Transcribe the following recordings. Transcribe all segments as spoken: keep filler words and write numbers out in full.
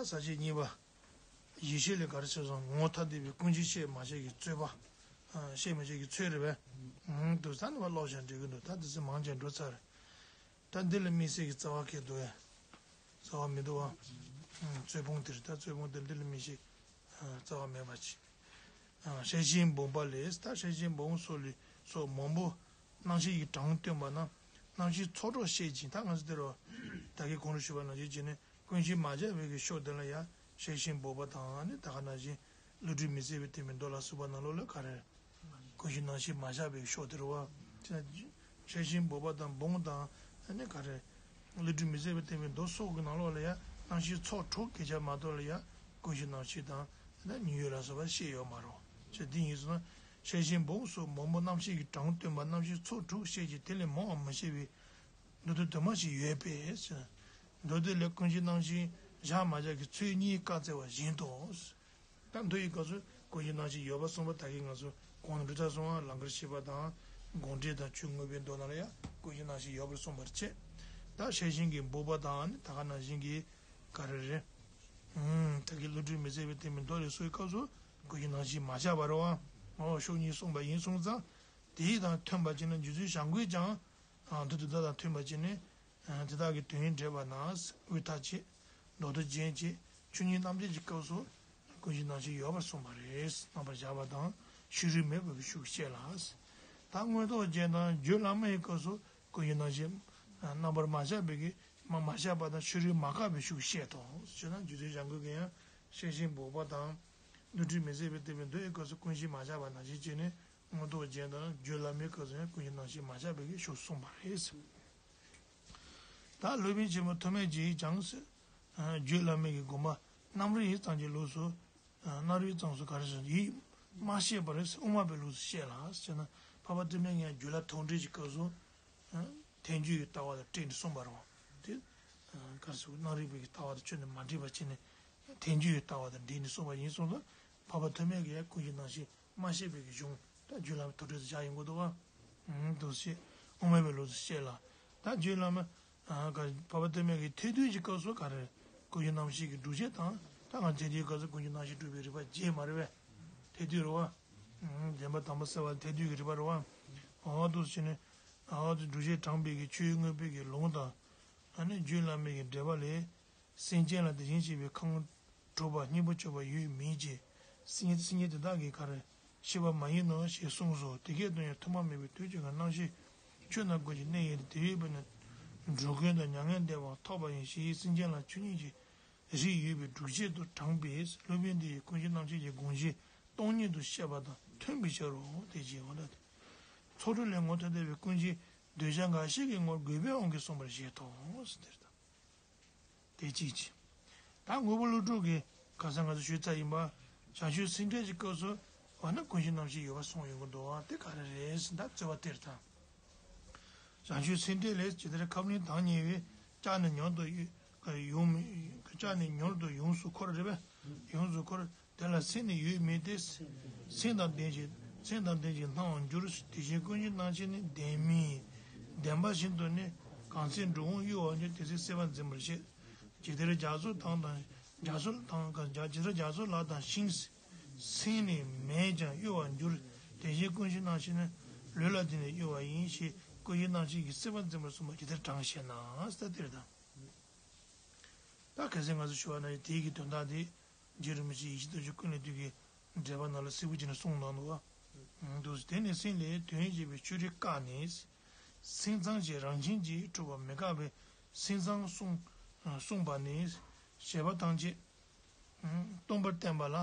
ས་བཅད་གཉིས་པ། ཡེ་ཤེས་ལས་ག་རེ་ཟེར་སོང་། ངོ་ཐ་དད་པའི་ཀུན་གཞི་བཤད་མ་བཤད་ཀྱི་རྩོད་པ། ཨ། བཤད་མ་བཤད་ཀྱི་རྩོད་རེད་པས། ཨང་། དུ་ས་ནི་བ་ཀློག་བྱ་འགྲིག་གི་འདུག་ད་དུ་ས་མང་ཆེ་འགྲོ་ཚར། ད་འདི་ལ་དམིགས་བསལ་གྱི་རྩ་བ་གལ་འདུག་ཨེ། རྩ་བ་མི་འདུག་ཨ། ཨང་། རྩོད་སྤོང་དེར་ད་རྩོད་སྤོང་དེར་འདི་ལ་དམིགས་བསལ་ཨ། རྩ་བ་མེད་པ་ཅིག་ཨ། ཤེར་ཕྱིན་སྦུག་པ་ལས། ད་ཤེར་ཕྱིན་སྦུག་སོགས་ལས་སོགས་མང་པོ་རྣམ་ཤེས་ཀྱི་གྲངས་སྟོན་པ་ན། རྣམ་ཤེས་ཚོགས་དྲུག་བཤད་ཅིང་། ད་ང་ཚོ་འདིར་རོ། ད་གིན་གོང་དུ་ཞུས་པ་ནང་བཞིན་བྱས་ནས་ཀུན་གཞི་མ་བཞག་པའི་གི་ཕྱོགས་དེ་ལ་ཡང་ཤེར་ཕྱིན་སྦུག་པ་དང་ནི་ད་ག་ནང་བཞིན་བསླུ་བྲིད་མི་བཟད་པའི་སྟོན་པའི་མདོ་ལ་སོགས་པ་ནང་ལོགས་ལ་ག་རེ། ཀུན་གཞི་རྣམ་ཤེས་མ་བཞག་པའི་ཕྱོགས་དེ་རེད་བ། ཤེར་ཕྱིན་སྦུག་པ་དང་སྦུག་དང་ནི་ག་རེ། བསླུ་བྲིད་མི་བཟད་པའི་སྟོན་པའི་མདོ་སོགས་ཀྱི་ནང་ལོགས་ལ་ཡང་རྣམ་ཤེས་ཚོགས་དྲུག་གི་ཆ་མ་གཏོགས་ལ་ཡང་ཀུན་གཞི་རྣམ་ཤེས་དང་ད་ཉི་འོད་ལ་སོགས་པ་བཤད་ཡོད་མ་རེད། ཅེས་འདི་ཡིན་ཟེར་ན། ཤེར་ཕྱིན་སྦུག་སོགས་མང་པོ་རྣམ་ཤེས་ཀྱི་གྲངས་སྟོན་པ་རྣམ་ཤེས་ཚོགས་དྲུག་བཤད་ཅིང་དེ་ལས་མང་བ་མི་བཤད་པའི་མདོ་སྡེ་དུ་མ་ཞིག་ཡོད་པས། མདོ་སྡེ་ལས་ཀུན་གཞི་རྣམ་ཤེས་བཞག་མ་བཞག་གི་ཚུལ་གཉིས་བཀའ་སྩལ་བ་བཞིན་དུ། ད་མདོ་ཡི་སྐབས་སུ་ཀུན་གཞི་རྣམ་ཤེས་ཡོད་པར་གསུངས་པ་ད་གིན་ང་ཚོ་གོང་ནས་འགྲོ་ཚར་སོང་བ། ལང་ཀར་གཤེགས་པ་དང་དགོངས་འགྲེལ་དང་ཆོས་མངོན་པའི་མདོ་ནང་ལ་ཡང་ཀུན་གཞི་རྣམ་ཤེས་ཡོད་པར་གསུངས་པར་བྱེད། ད་ཤེར་ཕྱིན་གྱི་སྦུག་པ་དང་ནི་ད་ག་ནང་བཞིན་གྱི་ག་རེ་རེད། ཨུམ། ད་གིན་བསླུ་བྲིད་མི་བཟད་པའི་སྟོན་པའི་མདོ་ལས་སོགས་ཀྱི་སྐབས་སུ་ཀུན་གཞི་རྣམ་ཤེས་མ་བཞག་པ་རེད་བ། འོ་ཕྱོགས་གཉིས་གསུངས་པ་ཡིན་སོང་ཙང་དེ་དང་མཐུན་པ་བྱས་ན་རྗེ་བཙུན་བྱམས་མགོན་ཀྱང་། ཨ། མདོ་སྡེ་དེ་དག་དང་མཐུན་པ་བྱས་ནས། ཨ། དེ་དག་གི་དོན་འགྲེལ་པ་ན། དབུས་མཐའ་བཅད། མདོ་སྡེ་རྒྱན་བཅས་ཆོས་ཉིད་རྣམ་འབྱེད་ཀྱི་སྐབས་སུ་ཀུན་གཞི་རྣམ་ཤེས་ཡོད་པར་གསུངས་པ་རེད། རྣམ་པར་བཞག་པ་དང་ཕྱི་རོལ་མེད་པའི་ཕྱོགས་བཤད་ལ། ད་མངོན་རྟོགས་རྒྱན་དང་རྒྱུད་བླ་མའི་སྐབས་སུ་ཀུན་གཞི་རྣམ་ཤེས་རྣམ་པར་མ་བཞག་པའི་གི་མ་མ་བཞག་པ་དང་ཕྱི་རོལ་མ་བཀག་པའི་ཕྱོགས་བཤད་དོ། བྱས་ན་རྗེ་བཙུན་བྱམས་མགོན་གྱིས་ཡང་ཤེར་ཕྱིན་སྦུག་པ་དང་བསླུ་བྲིད་མི་བཟད་པའི་སྟོན་པའི་མདོའི་སྐབས་སུ་ཀུན་གཞི་མ་བཞག་པ་ནང་བཞིན་བྱས་ནས། མངོན་རྟོགས་རྒྱན་དང་རྒྱུད་བླ་མའི་སྐབས་སུ་ཡང་ཀུན་གཞི་རྣམ་ཤེས་མ་བཞག་པའི་གི་ཕྱོགས་གསུངས་པ་རེད། ད་སློབ་དཔོན་ཆེན་པོ་ཐོགས་མེད་ཀྱིས་ཀྱང་། རྒྱུད་བླ་མའི་གི་དགོངས་པ་རྣམ་རིག་ཙམ་གྱི་ལུགས་སུ། རྣམ་རིག་ཙམ་སུ་ག་རེ་ཟེར་ཡིད་མ་ཤེས་པར་དབུ་མ་པའི་ལུགས་སུ་བཤད་ལ་ཟེར་ན། འཕགས་པ་ཐོགས་མེད་ཀྱིས་ཡང་རྒྱུད་བླ་ཐོགས་འགྲེལ་གྱི་སྐབས་སུ། ཐལ་འགྱུར་གྱི་ལྟ་བ་དང་བྲལ་ནས་གསུངས་པ་རེད་བ། དེ་ག་རེ་ཟེར་རྣམ་རིག་པའི་གི་ལྟ་བ་དང་ཁྱོན་ནས་མ་འདྲེས་པ་བྱས་ནས་ཐལ་འགྱུར་གྱི་ལྟ་བ་དང་འདྲེས་ནས་གསུངས་པ་ཡིན་སོང་ཙང་། འཕགས་པ་ཐོགས་མེད་ཀྱིས་ཡང་ཀུན་གཞི་རྣམ་ཤེས་མ་བཤད་པའི་གི་གཞུང་ད་རྒྱུད་བླ་མའི་ཐོགས་འགྲེལ་དུ་བཞག་ཡོང་གི་འདུག་བ། འདུག་སེ་དབུ་མ་པའི་ལུགས་སུ་བཤད་ལ། ད་རྒྱུད་བླ་མ། ཨ། ག་འཕགས་པ་ཐོགས་མེད་ཀྱིས་ཐལ་འགྱུར་གྱི་སྐབས་སུ་ག་རེ། ཀུན་གཞི་རྣམ་ཤེས་ཀྱི་སྒྲུབ་བྱེད་དང་། ད་ང་ཚོས་དེའི་སྐབས་སུ་ཀུན་གཞི་རྣམ་ཤེས་སྒྲུབ་པའི་རིགས་པ་བརྒྱད་མ་རེད་པས། ཐལ་འགྱུར་རེད་བ། བདེན་པ་དམ་པ་གསལ་བ་ཐལ་འགྱུར་གྱི་རིགས་པ་རེད་བ། འོ་འདུག་སེ་བྱས་ནས། ཨ། སྒྲུབ་བྱེད་དྲངས་པའི་གི་ཆོས་མངོན་པའི་གི་ལུང་དང་། ཨ་ནི་རྒྱུད་བླ་མའི་གི་འགྲེལ་པ་ལས། སེམས་ཅན་ལ་དེ་བཞིན་གཤེགས་པའི་ཁམས་དྲུག་པ་སྙིང་པོར་གྱུར་པ་ཡོད་མིན་གྱི། སེམས་སེམས་ཅན་དེ་དག་གིས་ག་རེ་ཤེས་པ་མ་ཡིན་ནོ་ཞེས་གསུངས་སོ། དེ་སྐད་དུ་ཡང་ཐོག་མ་མེད་པའི་དུས་ཀྱི་རྣམ་ཤེས་ཆོས་རྣམས་ཀུན་གྱི་གནས་ཡིན་ཏེ། དེ་ཡོད་པས་ན་འགྲོ་ཀུན་དང་མྱ་ངན་འདས་པའང་ཐོབ་པ་ཡིན་ཞེས་སེམས་ཅན་ལ་ཆོས་ཉིད་ཀྱི་རིགས་ཡོད་པའི་སྒྲུབ་བྱེད་དུ་དྲངས་པས། སློབ་དཔོན་འདི་ཡིས་ཀུན་གཞི་རྣམ་ཤེས་ཀྱི་དགོངས་གཞི་སྟོང་ཉིད་དུ་བཤད་པ་དང་མཐུན་པའི་ཕྱིར་རོ། དེ་ཅི་འོ་ན། ཚོགས་དྲུག་ལས་ངོ་ཐ་དད་པའི་ཀུན་གཞི་གདུལ་བྱ་འགའ་ཞིག་གི་ངོར་དགོས་པའི་དབང་གིས་གསུངས་པར་བཞེད་དོ། ཟེར་ཏེ། དེ་གཅིག་བྱས། ད་དངོས་པོ་བློ་གྲོས་ཀྱི་ག་ས་ང་ཚོ་ཞུས་ཚར་ཡིན་པ། བྱང་ཆུབ་སེམས་འགྲེལ་གྱི་སྐབས་སུ་འོ་ན་ཀུན་གཞི་རྣམ་ཤེས་ཡོད་པ་གསུངས་ཡོང་གི་འདུག་བ། དེ་ག་རེ་རེད་ཟེར་ན། ད་རྩོད་པ་དེར་ད། བྱང་ཆུབ་སེམས་འགྲེལ་ལས་ཇི་ལྟར་ཁབ་ལེན་དང་ཉེ་བའི་ལྕགས་ནི་མྱུར་དུ་ཡོང་མི། ལྕགས་ནི་མྱུར་དུ་ཡོངས་སུ་འཁོར་རེད་པས། ཡོངས་སུ་འཁོར། དེ་ལ་སེམས་ནི་ཡོད་མིན་ཏེ། སེམས་དང་ལྡན་ཞིང་སེམས་དང་ལྡན་ཞིང་སྣང་བར་འགྱུར། དེ་བཞིན་ཀུན་གཞི་རྣམ་ཤེས་ནི་ལྡན་མིན། ལྡན་པ་བཞིན་དུ་ནི། གང་ཚེ་འགྲོ་འོང་གཡོ་བར་འགྱུར། དེ་ཚེ་སྲེད་པ་འཛིན་པར་བྱེད། ཇི་ལྟར་རྒྱ་མཚོ་དང་དང་རྒྱ་མཚོ་དང་། ཇི་ལྟར་རྒྱ་མཚོ་ལ་དང་ཤིང་། སེམས་ནི་མེད་ཀྱང་གཡོ་བར་འགྱུར། དེ་བཞིན་ཀུན་གཞི་རྣམ་ཤེས་ནི། ལུས་ལ་བརྟེན་ནས་གཡོ་བ་ཡིན་ཞེས། ཀུན་གཞི་རྣམ་ཤེས་ཀྱིས་སྲེད་པ་འཛིན་པར་གསུངས་པ་ཇི་ལྟར་དྲངས་ཤེ་ན། ཟེར་དེར་དང་། ད་གལ་སྲིད་ང་ཚོ་ཞུ་བ་ན་དེའི་གི་དོན་དག་དེ་རྗེ་རིན་པོ་ཆེ་ཡེ་ཤེས་རྡོ་རྗེ་ཀུན་ལས་བཏུས་ཀྱི་འགྲེལ་པ་ནང་ལ་གསལ་པོ་བྱས་ནས་གསུངས་གནང་འདུག་བ། འདུག་སེ། དེ་ནི་སེམས་ལས་དོན་བྱེད་པའི་ཆོས་རིག་བཀག་ནས། སེམས་ཙམ་གྱི་རང་བཞིན་གྱིས་གྲུབ་པ་མི་འགག་པའི་སེམས་ཙམ་གསུངས་གསུངས་པ་ནི། བྱས་པ་ཐམས་ཅད་སྟོང་པར་བསྟན་པ་ལ་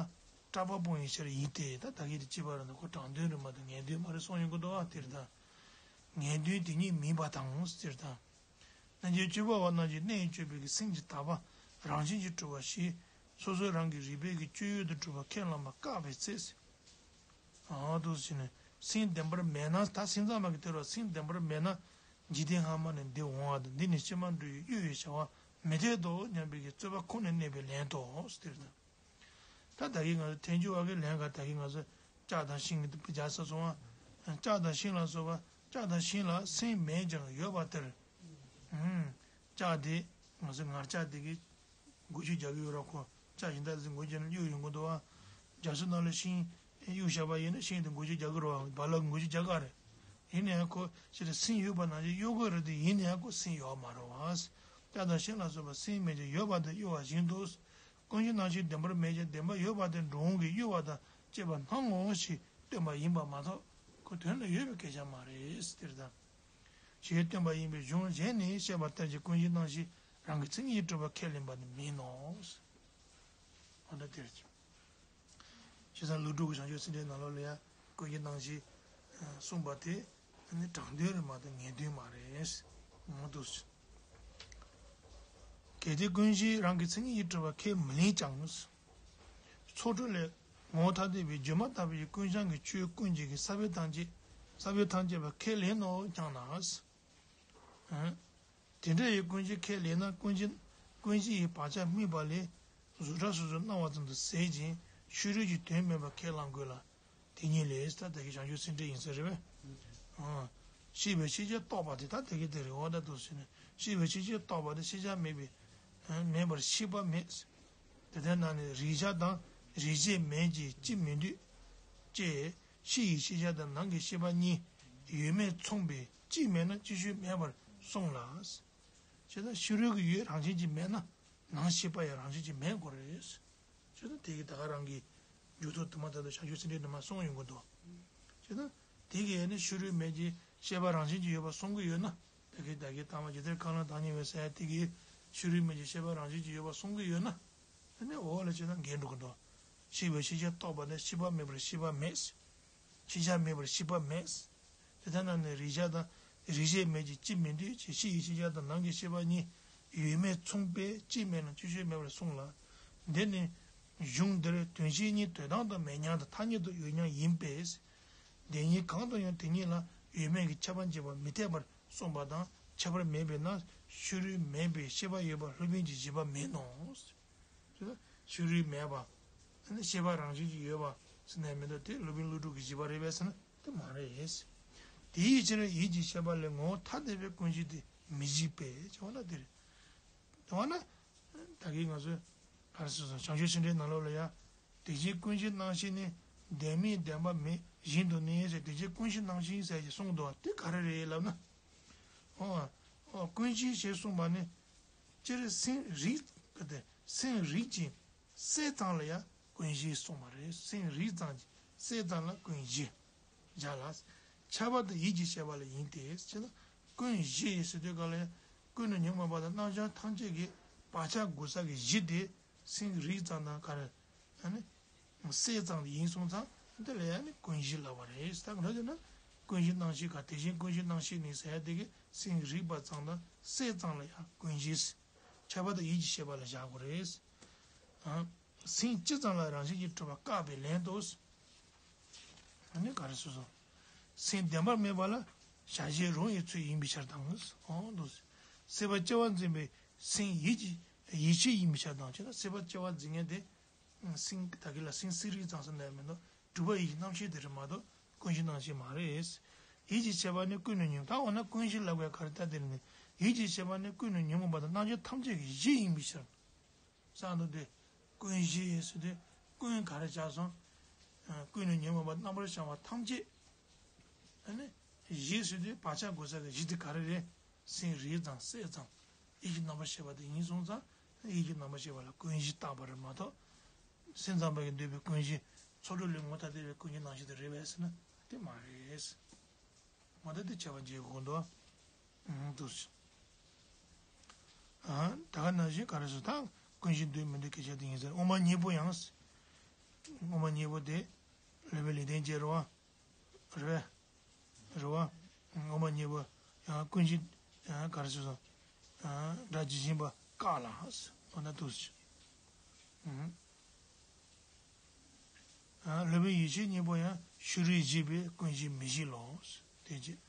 སྐྲག་པ་སྤོང་བའི་ཕྱིར་ཡིན་ཏེ། ད་ད་གིན་དེ་གཅིག་པ་རེད་འདུག་ཁོ་དྲང་དོན་རེད་མ་གཏོགས་ངེས་དོན་མ་རེད་གསུངས་ཡོང་གི་འདུག་བ། དེར་ད་ངེས་དོན་དེ་ཉིད་མིན་པ་དང་། དེར་ད། རྣལ་འབྱོར་སྤྱོད་པ་པོ་རྣམས་ཀྱིས་རྣལ་འབྱོར་པའི་གི་སེམས་ཀྱི་དག་པ་རང་བཞིན་གྱིས་གྲུབ་པ་ཞེས་སོ་སོ་རང་གི་རིག་པའི་གི་སྤྱོད་ཡུལ་དུ་གྲུབ་པ་ཁས་བླངས་པ་བཀག་པའི་ཚེ། ཨ་འདུག་སེ་བྱས་ནས་སེམས་བདེན་པར་མེད་ན། ད་སེམས་ཙམ་པ་གིས་དེར་བ་སེམས་བདེན་པར་མེད་ན། འཇིག་རྟེན་སྔ་མ་ནས་འདིར་འོང་བ་དང་། འདི་ནི་ཕྱི་མར་འགྲོ་བའི་གཡོ་བའི་བྱ་བ་མི་འཐད་དོ་སྙམ་པའི་གི་རྩོད་པ་ཁོང་ནས་གནས་པའི་ལན་ཏོག་ཟེར་ད། ད་ད་གིན་ང་ཚོ་ཐལ་འགྱུར་བ་གི་ལན་ག་ད་གིན་ང་ཚོ་ལྕགས་དང་ཤིང་གི་སྦྱར་ས་སོང་བ། ལྕགས་དང་ཤིང་ལ་སོགས་པ། ལྕགས་དང་ཤིང་ལ་སེམས་མེད་ཀྱང་ཡོད་པ་ལྟར། ཨུམ། ལྕགས་དེ་ང་ཚོ་ངར་ལྕགས་དེ་གི་ འགུལ་སྐྱོད་རྒྱག་གི་ཡོད་ར། ཁོ་ལྕགས་ཤིང་རྟ་ཟིག་འགུལ་སྐྱོད་ནས་གཡུག་ཡོང་གི་འདུག་བ། རྒྱ་མཚོ་ནང་ལ་ཤིང་གཡུག་བཞག་པ་ཡིན་ན་ཤིང་དེ་འགུལ་སྐྱོད་རྒྱག་གི་རེད་བ། བ་ལ་འགུལ་སྐྱོད་རྒྱག་ག་རེད། ཡིན་ན་ཡང་ཁོ་ཕྱིར་སེམས་ཡོད་པ་ནང་བཞིན་གཡུག་གི་རེད་དེ། ཡིན་ན་ཡང་ཁོ་སེམས་ཡོད་མ་རེད་བ། ལྕགས་དང་ཤིང་ལ་སོགས་པ་སེམས་མེད་ཅིང་ཡོད་པ་དེ་གཡུག་པ་བཞིན་དུ། ཀུན་གཞི་སྣང་ཞེན་བདེན་པར་མེད་ཅིང་བདེན་པར་ཡོད་པ་དེ་འགྲོ་འོང་གིས་གཡུག་པ་དང་བཅས་པ་སྣང་ངོ་ཞེས་སྟོན་པ་ཡིན་པ་མ་གཏོགས་ཁོ་དོན་ལ་ཡོད་པའི་སྐད་ཆ་མ་རེད། དེ་ལྟར། ཞེས་སྟོན་པ་ཡིན་པའི་གཞུང་གཞན་ནས་བཤད་པ་ལྟར་གྱི་ཀུན་གཞི་སྣང་ཞེན་རང་གི་མཚན་ཉིད་ཀྱིས་གྲུབ་པ་ཁས་ལེན་པ་ནི་མིན་ནོ། འོ་ན་དེར་གྱིས། བྱས་ཙང་ཀླུ་སྒྲུབ་ཀྱི་བྱང་ཆུབ་སེམས་འགྲེལ་ནང་ལོགས་ལ་ཡང་ཀུན་གཞི་སྣང་ཞེན་གསུངས་པ་དེ་ནི་དྲང་དོན་རེད་མ་གཏོགས་ངེས་དོན་མ་རེད། འོ་འདུག་སེ། གལ་ཏེ་ཀུན་གཞི་རང་གི་མཚན་ཉིད་ཀྱིས་གྲུབ་པ་ཁས་མི་ལེན་ཀྱང་། ཚོགས་དྲུག་ལས་ངོ་བོ་ཐ་དད་པའི་སྒྱུ་མ་ལྟ་བུའི་ཀུན་བྱང་གི་ཆོས་ཀུན་གཞི་གི་ས་བོན་ཐམས་ཅད་ས་བོན་ཐམས་ཅད་པ་ཁས་ལེན་ནོ་སྙམ་ན། དེ་འདྲ་ཡི་ཀུན་གཞི་ཁས་ལེན་ན་ཀུན་གཞི་ཀུན་གཞི་ཡི་བག་ཆགས་དམིགས་པ་ལས་གཟུགས་སྒྲ་སོ་སོའི་སྣང་བ་ཙམ་དུ་ཟད་ཅིང་ཕྱི་རོལ་གྱི་དོན་མེད་པར་ཁས་བླང་དགོས་ལ། དེ་ཉིད་ལས་ད་ལྟ་གི་བྱང་ཆུབ་སེམས་འགྲེལ་ཡིན་ས་རེད་པས། ཤེས་པའི་ཤེས་བྱ་རྟོགས་པ་དེ་ད་ལྟ་གི་དེ་རེད། འོ་ད་འདུག་ཟེར་ནས་ཤེས་པའི་ཤེས་བྱ་རྟོགས་པ་དེ་ཤེས་བྱ་མེད་པའི་མེད་པར་ཤེས་པ་མེད། དེ་ལྟར་ན་ནི་རེག་བྱ་དང་རེག་བྱའི་མེད་ཀྱི་སྤྱི་མི་འདོད་ཅེས་ཕྱི་ཡི་ཤེས་བྱ་དང་ནང་གི་ཤེས་པ་གཉིས་ཡོད་མེད་མཚུངས་པས་སྤྱི་མེད་ན་སྤྱི་ཆོས་མེད་པར་གསུངས་ལ། བྱས་ཙང་ཕྱི་རོལ་གྱི་ཡུལ་རང་བཞིན་གྱིས་མེད་ན་ནང་ཤེས་པ་ཡང་རང་བཞིན་གྱིས་མེད་དགོས་རེད། བྱས་ཙང་དེ་གི་ད་ག་རང་གི་འཇུག་ཚུལ་དུ་མ་ད་ལྟ་བྱང་ཆུབ་སེམས་འགྲེལ་དུ་མ་གསུངས་ཡོང་གི་འདུག་བྱས་ཙང་དེ་གི་ནི་ཕྱི་རོལ་མེད་ཀྱི་ཤེས་པ་རང་བཞིན་གྱིས་ཡོད་པ་གསུང་གི་ཡོད་ན། ད་གི་ད་གི་ལྟ་བ་ཇི་ལྟར་གང་ལ་བདག་ཉིད་ཡོད་ཟེར་ཡ་དེ་གི་ཕྱི་རོལ་མེད་ཀྱི་ཤེས་པ་རང་བཞིན་གྱིས་ཡོད་པ་གསུང་གི་ཡོད་ན། དེ་ནི་འོ་ལ་བྱས་ན་འགལ་འགྲོ་གི་འདུག་ཤེས་པའི་ཤེས་བྱ་རྟོགས་པ་ནི་ཤེས་པ་མེད་པར་ཤེས་པ་མེད། ཤེས་བྱ་མེད་པར་ཤེས་པ་མེད། དེ་ལྟར་ན་ནི་རེག་བྱ་དང་རེག་བྱའི་མེད་ཀྱི་སྤྱི་མི་འདོད་ཅེས་ཕྱི་ཡི་ཤེས་བྱ་དང་ནང་གི་ཤེས་པ་གཉིས་ཡོད་མེད་མཚུངས་པས་སྤྱི་མེད་ན་སྤྱི་ཆོས་མེད་པར་གསུངས་ལ། འདིར་ནི་གཞུང་འདིར་དོན་ཤེས་གཉིས་དོན་དམ་དུ་མེད་མཉམ་དང་ཐ་སྙད་དུ་ཡོད་མཉམ་ཡིན་པས། དེ་གཉིས་གང་དུ་ཡང་དེ་གཉིས་ལ་ཡོད་མེད་ཀྱི་ཁྱབ་པ་འབྱེད་པ་མི་འཐད་པར་གསུངས་པ་དང་ཁྱད་པར་མེད་པས་ན་ཕྱི་རོལ་མེད་པའི་ཤེས་པ་ཡོད་པ་སློབ་དཔོན་གྱིས་བཞེད་པ་མིན་ནོ། ཕྱི་རོལ་མེད་པ། ཤེས་པ་རང་བཞིན་གྱིས་ཡོད་པ་ཟེར་ནས་མི་འདུག་དེ་སློབ་དཔོན་ཀླུ་སྒྲུབ་ཀྱིས་བཞེད་པ་རེད་པས་ཟེར་ན་དེ་མ་རེད། དེའི་ཕྱིར་ཡིད་ཀྱི་ཤེས་པ་ལས་ངོ་བོ་ཐ་དད་པའི་ཀུན་གཞི་དེ་མི་འཇིག་པས་ཅེས་པ་ན་དེ་རེད། དེ་བ་ན། ད་གིན་ང་ཚོས་ག་རེ་ཟེར་སོང་བྱང་ཆུབ་སེམས་འགྲེལ་ནང་ལོགས་ལ་ཡ། དེ་བཞིན་ཀུན་གཞི་སྣང་ཞེན་ནི་བདེན་མེད་བདེན་པ་མེད་བཞིན་དུ་ནི་ཟེར། དེ་བཞིན་ཀུན་གཞི་སྣང་ཞེན་ཟེར་གྱི་གསུངས་འདུག་དེ་ག་རེ་རེད་ལབ་ན། ཨོ། ཨོ་ཀུན་གཞི་ཞེས་གསུངས་པ་ནི། སྤྱིར་སེམས་རིག་གི་སྟེ་སེམས་རིག་ཅིང་གསལ་ཙམ་ལ་ཡང་ཀུན་གཞི་གསུངས་པ་རེད། སེམས་རིག་ཙམ་གྱིས་གསལ་ཙམ་ལ་ཀུན་གཞི། བྱ་ལ། ཁྱབ་པ་དང་ཡིད་ཀྱི་ཤེས་པ་ལ་ཡིན་ཏེ། ཅེ་ན། ཀུན་གཞི་ཟེར་དུས་ག་ལ་ཡང་ཀུན་ནས་ཉོན་མོངས་པ་དང་རྣམ་གཞག་ཐམས་ཅད་ཀྱི་བག་ཆགས་གོ་ས་གི་གཞི་དེ་སེམས་རིག་ཙམ་དང་ག་རེ། ཨ་ནི། གསལ་ཙམ་དེ་ཡིན་སོང་ཙང་དེ་ལ་ཡང་ནི་ཀུན་གཞི་ལབ་པ་རེད། ད་ག་རེ་ཟེར་ན། ཀུན་གཞི་སྣང་ཞེན་ག་དེ་བཞིན་ཀུན་གཞི་སྣང་ཞེན་ནི་ཟེར་ཡ་དེ་གི་སེམས་རིག་པ་ཙམ་དང་གསལ་ཙམ་ལ་ཡང་ཀུན་གཞི། ཁྱབ་པ་དང་ཡིད་ཀྱི་ཤེས་པ་ལ་བཞག་དགོས་རེད། ཨ། སེམས་སྤྱི་ཙམ་ལ་རང་བཞིན་གྱིས་གྲུབ་པ་བཀག་པའི་ལན་དུ། ཨ་ནི་ག་རེ་ཟེར་སོང་། སེམས་བདེན་པར་མེད་པ་ལ་བྱ་བྱེད་རང་གི་ཚུལ་ཡིན་པའི་ཕྱིར་དང་། འོ་འདུག་སེམས་པ་སྐྱེ་བ་འཛིན་པའི་སེམས་ཡིད་ཀྱི་ཡིད་ཆེས་ཡིན་པའི་ཕྱིར་དང་བྱས་ན་སེམས་པ་སྐྱེ་བ་འཛིན་མཁན་དེ། སེམས་ད་གིན་ལ་སེམས་སེམས་རིག་ཙམ་ཟེར་ནས་མི་འདུག་གྲུབ་པ་ཡིད་ཀྱི་རྣམ་ཤེས་དེ་རེད་མ་གཏོགས་ཀུན་གཞི་སྣང་ཞེན་མ་རེད། ཡིད་ཀྱི་ཤེས་པ་ནི་ཀུན་ནས་ཉོན། ད་འོ་ན་ཀུན་གཞི་ལབ་པའི་ག་རེ་ལྟ་དེ་ནི་ཡིད་ཀྱི་ཤེས་པ་ནི་ཀུན་ནས་ཉོན་མོངས་པ་དང་རྣམ་གཞག་ཐམས་ཅད་ཀྱི་གཞི་ཡིན་པའི་ཕྱིར། གསང་དུ་དེ། ཀུན་གཞི་ཟེར་དུས་ཀུན་ག་རེ་བྱས་སོང་། ཀུན་ནས་ཉོན་མོངས་པ་རྣམ་པར་བྱང་བ་ཐམས་ཅད། ཨ་ནི། གཞི་ཟེར་དུས་བག་ཆགས་གོ་ས་གི་གཞི་དེ་ག་རེ་རེད། སེམས་རིག་ཙམ་གསལ་ཙམ། ཡིད་ཀྱི་རྣམ་པར་ཤེས་པ་དེ་ཡིན་སོང་ཙང་ཡིད་ཀྱི་རྣམ་པར་ཤེས་པ་ལ་ཀུན་གཞི་བཏགས་པ་རེད་མ་གཏོགས། སེམས་ཙམ་པ་གིས་འདོད་པའི་ཀུན་གཞི་ཚོགས་དྲུག་ལས་ངོ་བོ་ཐ་དད་པའི་ཀུན་གཞི་སྣང་ཞེན་དེ་རེད་པས་ཟེར་ན་དེ་མ་རེད། མ་ད་དེ་ཁྱད་པར་འབྱེད་དགོས་འདུག་ཨང་། འདུག་སེ། ཨ། ད་ག་ནང་བཞིན་ག་རེ་ཟེར་ད། ཀུན་གཞི་འདོད་མི་འདོད་སྐད་ཆ་དེ་ཡིན་ཟེར། དབུ་མ་སྙིང་པོ་ཡང་། དབུ་མ་སྙིང་པོ་དེ། སློབ་དཔོན་ལེགས་ལྡན་རྒྱས་རེད་བ། རེད་པས། རེད་བ། དབུ་མ་སྙིང་པོ་ཡང་ཀུན་གཞི། ཡང་ག་རེ་ཟེར་སོང་། ཡང་སྒྲ་ཇི་བཞིན་པ་བཀག་ལ། འོ་ན་འདུག་སེ། ཨང་། སློབ་དཔོན་ཡེ་ཤེས་སྙིང་པོ་ཡང་ཕྱི་རོལ་གཞི་པས་ཀུན་གཞི་མི་བཞི་ལོ། དེ་རྗེས་